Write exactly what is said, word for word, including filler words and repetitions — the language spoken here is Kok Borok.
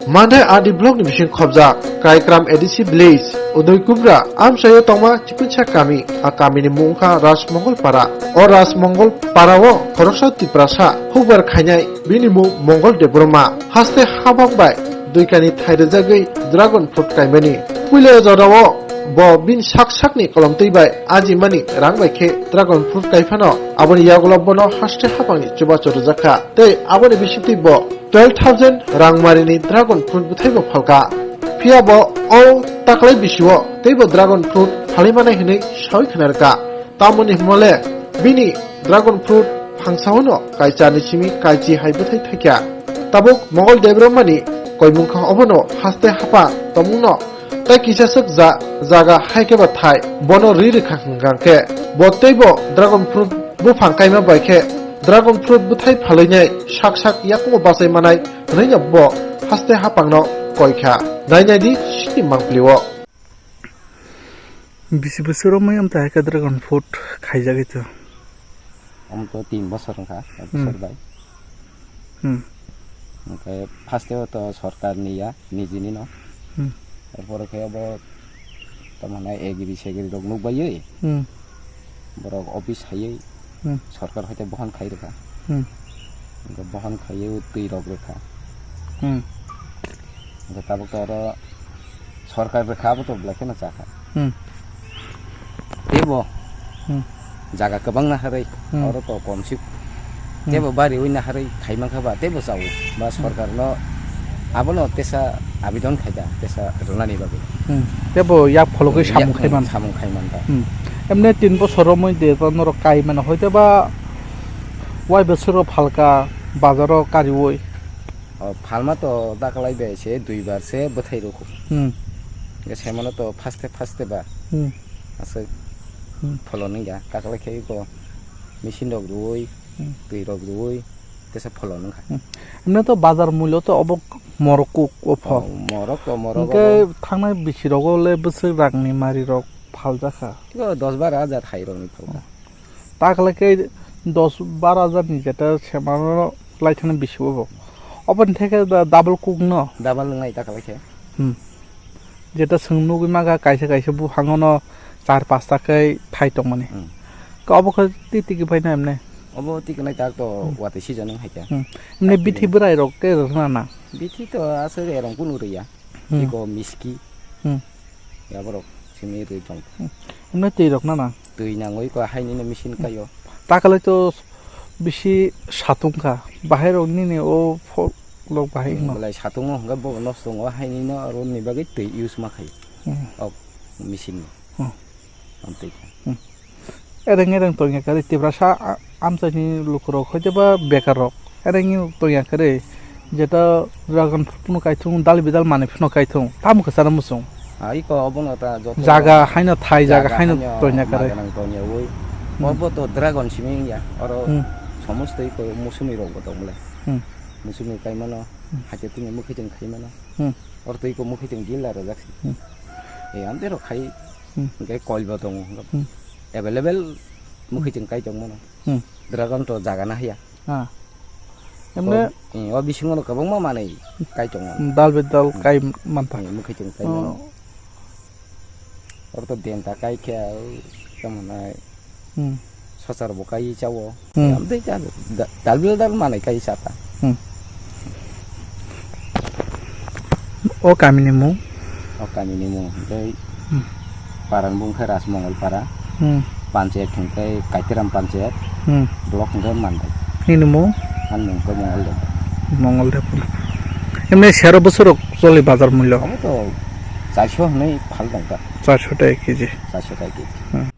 Mandai R D block ni bising khobjak Kraikram A D C village, Udaikubra amchaio tongma chikunsa kami, a kamini mung wngkha Rajmongol Para. O Rajmongol Para o khoroksa Tiprasa hukbar khainai, bini mung Mongol Debbarma. Haste habang bai duikani thai rwjagwi dragon fruit kaimani. Puila jorao bo bini sak sakni kolomtwi bai ajimani rang bai khe dragon fruit kaiphano, aboni yagulo bono haste habangni chubachu rwjakha. Tei aboni bisingtwi bo twelve thousand rangmarini dragon fruit bwthaibo phalka. Phiya bo o taklai bisio teibo dragon fruit phalwi manai hwnwi sawi khna rwkha. Tamoni hwnmale bini dragon fruit phangsao no kaicharni simi kaichi hai bwthai thaikha. Tabuk Mongol Debbarmani koimung kha, obono haste hapa tongmungno tei kisaswk ja-, jaga hai khe ba thai bono ri rwkha hwnkha khe bo teibo dragon fruit buphang kaima bai khe dragon fruit bwthai phalwi nai sak sak yakung bachai manai hwnwi no bo haste hapangno koi kha. Nai nai di sini mangpili o. Bisi bosor romwi amtwi hai khe dragon fruit khaijagwi tong? Omo to tin bosor wngkha, ek Hmm. bosor bai. Hmm. Hwnkhe first o to sorkar ni ya, nijini no. Hmm. Erpore khe obo tamo hwnai agri segri rok nukbaiwi Hmm. borok office haiwi Hmm. sorkar hoite bohon khai rwkha. Hmm. Hwnkhe bohon khaiwi twi rok rwkha. Hmm. Hwnkhe tabuk to oro sorkar rwkha, abo to belai kheno chakha. Hmm. Teibo Hmm. jaga kwbangna harwi, Hmm. oro to komsi Hmm. teibo bari wina harwi khai mankha ba, teibo chawi ba Hmm. sorkarno abono tesa abidon khaida, tesa rwnani bagwi. Hmm. Teibo yak phologwi Yak samung khai man. samung khai man ba. Hmm. Emne tin bosor romwi de to norok kai mano, hoite ba wai bosoro phalka bazaro kariwi. O phalma to daklai bai se duibar se bwthai rwkho. Hmm. Hwnkhe semano to first e first e ba Hmm. aswk Hmm. pholonwi ya, daklai khe iko machine rok rwui, Hmm. twi rok rwui tesa pholon wngkha. Hmm. Emne to bazar mulyo to obo morok kuk o phol. O morok to morok Hwnkhe obo. Thangnai bisi rogo le bwswk rangni mari rok phaljakha. Iko dos baro hajar hai rokni phalkha. Takhwlai khe dos baro hajar ni jeta semano lai thani bisi obo. Oboni theke da double cook no. Double wngnai takhwlai khe. Hmm. Jeta chwng nugwi mankha kaisa kaisa buphango no char pasta khe thai tongmani. Hmm. Ka obo khe twi tiki phaina emne. Obo twi kanai tak to Hmm. watwi season wng hai khe. Hmm. Emne Twi bithi ni. Bwrai rok khe rwna na. Bithi to aswk erong kunu rwya. Hmm. Iko miski. Hmm. Yaborok simi rwi tong. Hmm. Emne twi rok na na. Twi nangwi ko haini no machine kaio. Takalai to bisi satung kha. Bahai rok nini o pho-, lok bahai Hmm, no. Belai satungo hwnkhe bo nosto wngo haini no aro ni bagwi twi use ma khai. Hmm. O machine no. Hmm. Amtwi kha. Hmm. Ereng ereng tongya kari Tiprasa a-, amchaini lukurok hoiteba bekarrok. Ereng tongya kari jeta dragon fruit no kaithung dal bidal manwi phano kaithung. Tamo kwchana muchung. Ah, iko obono ta joto Jaga haino thai jaga jaga haino haino tongya kari. Maganang tongya wi. Hmm. Obo to dragon simi wngya. Oro Hmm. somosto iko musumi rok bo tong bwle. Hmm. Musumi kaimano, Hmm. hakhe tini mwkhaichwng khaimano. Hmm. Oro to iko mwkhaichwng gila rwjak si. Hmm. E amtwi rok khai Hmm. hwnkhe koil bo tongo. Hmm. Available mwkhaichwng kai tongmano. Hmm. Dragon to jaga na hiya. Ah. Emne O, eh, o bisingo no kwbangma manwi kai tongo. Dal be dal Hmm. kai mantha. Eh, mwkhaichwng kai Oh. mano. Oro to denta kai khe, tamo nai Hmm. sochar bo kai chao. Hmm. Amtwi cha da-, dal be dal manwi kai chata. Hmm. O kamini mung? O kamini mung hwnkhe Hmm. Parani bung khe Rajmongol Para. Hmm. Panchayat hwnkhe Kaitiram Panchayat. Hmm. Block hwnkhe Mandai. Nini mung? Ani mung khe Mongol Deb. Mongol Deb. Emne sero bwswrok choli bazar mulyo? Omo to charso hwnwi phal tongkha. Charso taka kg. Charso taka kg. Hmm.